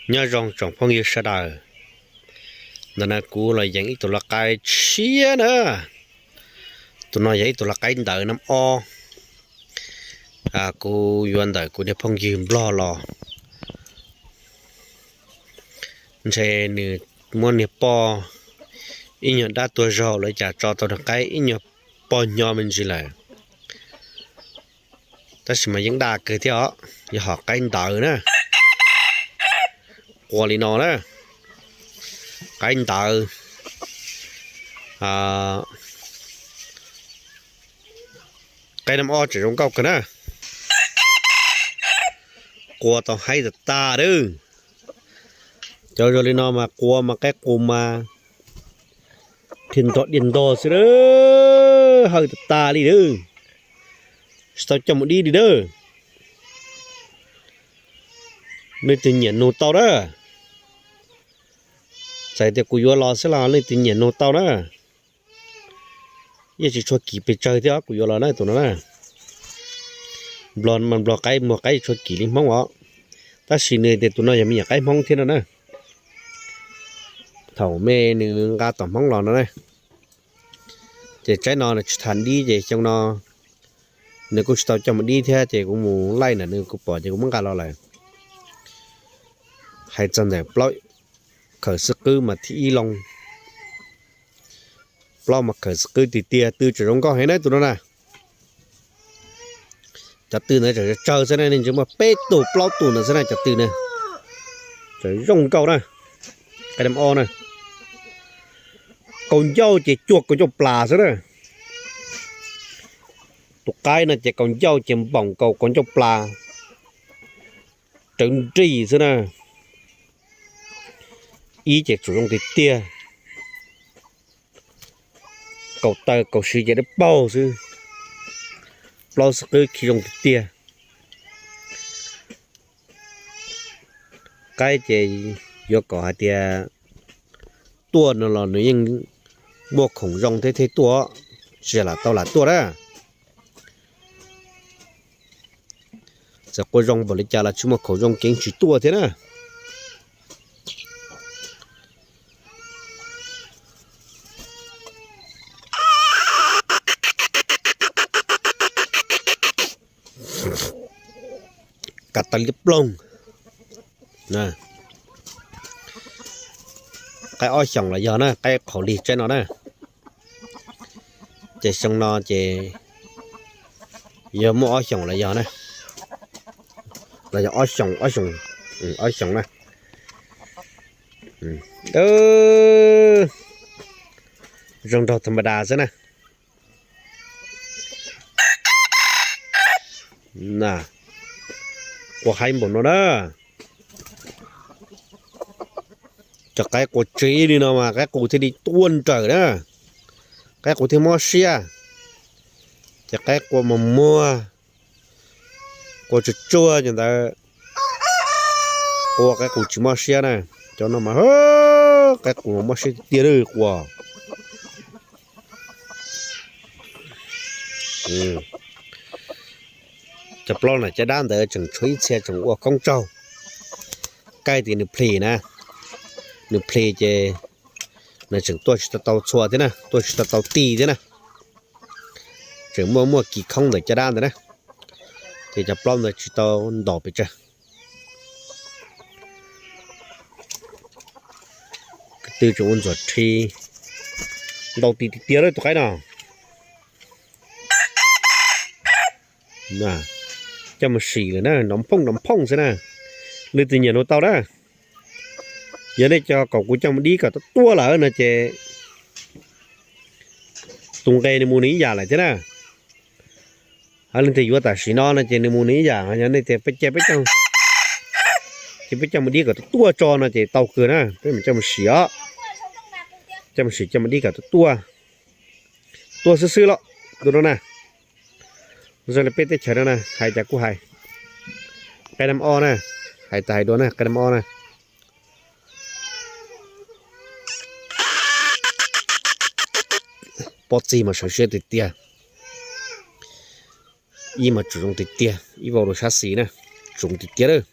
Nyob zoo tsoom phooj ywg sawv daws, ntawm no kuv los yees ib tug lau qaib tshiab na. Tus no yog ib tug lau qaib ntawv nab ob. Kuv yuav ntawm kuv niag phooj ywg nplog los, ntshe nws muab niag poj ib nyuag dab tuag zaug lawm cas tso tau niag qaib ib nyuag poj nyo me ntsis lawm. Tab sis mas yeej daj kawg thiab os, yog hom qaib ntawv na. Qua li no na, qaib ntawv, qaib nab ob tseem zoo nkauj kawg na. Qua tau haib tas tas lawm. Cov zoo li no mas qua mas qaib qua mas thiaj nrog diaj ntog xwb na, haib tas tas li lawm. Tsis tau coj mus dib li na. Leej twg nyiam nug tau na. Txawm tias kuv yuav los xwb los leej twg nyiam nug tau na. Yeej tsis tshua kim pes tsawg thiab kuv yuav los na tus no na. Nplog mas nplog qaib muag qaib tsis tshua kim li hmoob os. Tab sis nws tias tus no yog me nyuam qaib hmoob thiab no na. Thaum me nws nqa tom hmoob los no na. Ces tsaib no nws tsis tham dib ces xyoo no nws kuj tsis tau coj mus dib thiab ces kuv mus laij ntawm nws kuv pom ces kuv muab nqa los lawm. Hais txog ntawm plaub khawm xwb qwb mas thib ib loo. Plaub mas khawm xwb qwb tiag tiag, tw tseem zoo nkauj heev na tus no na. Cov tw ntawd tseem tsawg xwb na, nej ntsia muaj peb tug plaub tug ntawd xwb na cov tw na. Tseem zoo nkauj na. Qaib nab ob na. Kaus ncauj ces cuag kaus ncauj plas xwb na. Tus qaib no ces kaus ncauj ces npoom kaus kaus ncauj plas rawv nrig xwb na. Ib ces tseem zoo tiag tiag. Kaus taw kaus siv ces dawb paug xwb. Plaub xwb qwb khi zoo tiag tiag. Qaib ces yuav kom hais tias tuaj no los nws yeej muaj khoom zoo thiab thiaj tuaj, tsis yog lam tau lam tuaj na. Txawm qua zoo npaum li cas los tsis muaj khoom zoo ces tsis tuaj thiab na. Kav taw li ploog. Qaib ob xyoos los yog na, qaib qhaus lig tsaib no na. Ces xyoo no ces yog muaj ob xyoos los yog na, los yog ob xyoos, ob xyoos, ob xyoos na. Zoo nraug tha ma das xwb na. Qua haib npaum no na. Cov qaib qua tsev li no mas qaib qus thiaj li tuaj nrawm na. Qaib qus thiaj mob siab. Ces qaib qua mas muag, qua tsuag tsuag ces ntawd, qua qaib qus tsis mob siab na. Cov no mas qaib qus mas mob siab tiag tiag li qua. Cov plaub no caj dab ntawd tseem tshuav ib txhia tseem ua koob tsaug, kaij tias nws plis na, nws plis ces nws tseem tuaj tsis tau tau txhua thiab na, tuaj tsis tau tau ti thiab na. Tseem muaj muaj kis khoob ntawm caj dab ntawd na, ces cov plaub ntawd tsis tau ntaus pes tsawg. Tw tseem ua ntxuam rhi, ntau ti tiag tiag lawm tus qaib no. Coj mus sim lawm na, nrov phooj nrov phooj xwb na. Leej twg nyiam nug tau na. Yog nej coj kom kuv coj mus dib kom tuaj lawm no ces tus nqe nws mus nws ib yam lawm thiab na. Ho leej twg yuav tam sim no no ces nws mus nws ib yam, yog nej tias peb coj, ces peb coj mus dib kom tuaj tso no ces tau kawg na, peb mus coj mus sim os. Coj mus sim coj mus dib kom tuaj, tuaj xwb xwb los tus no na. Zoo li peb teb chaws no na hais cas kuj hais. Qaib nab ob na, hais tas hais dua na, qaib nab ob na. Pob txig mas sawv siab tiag tiag. Ib mas tseem zoo tiag tiag, ib vau rau sab xis na, tseem zoo tiag tiag lawm.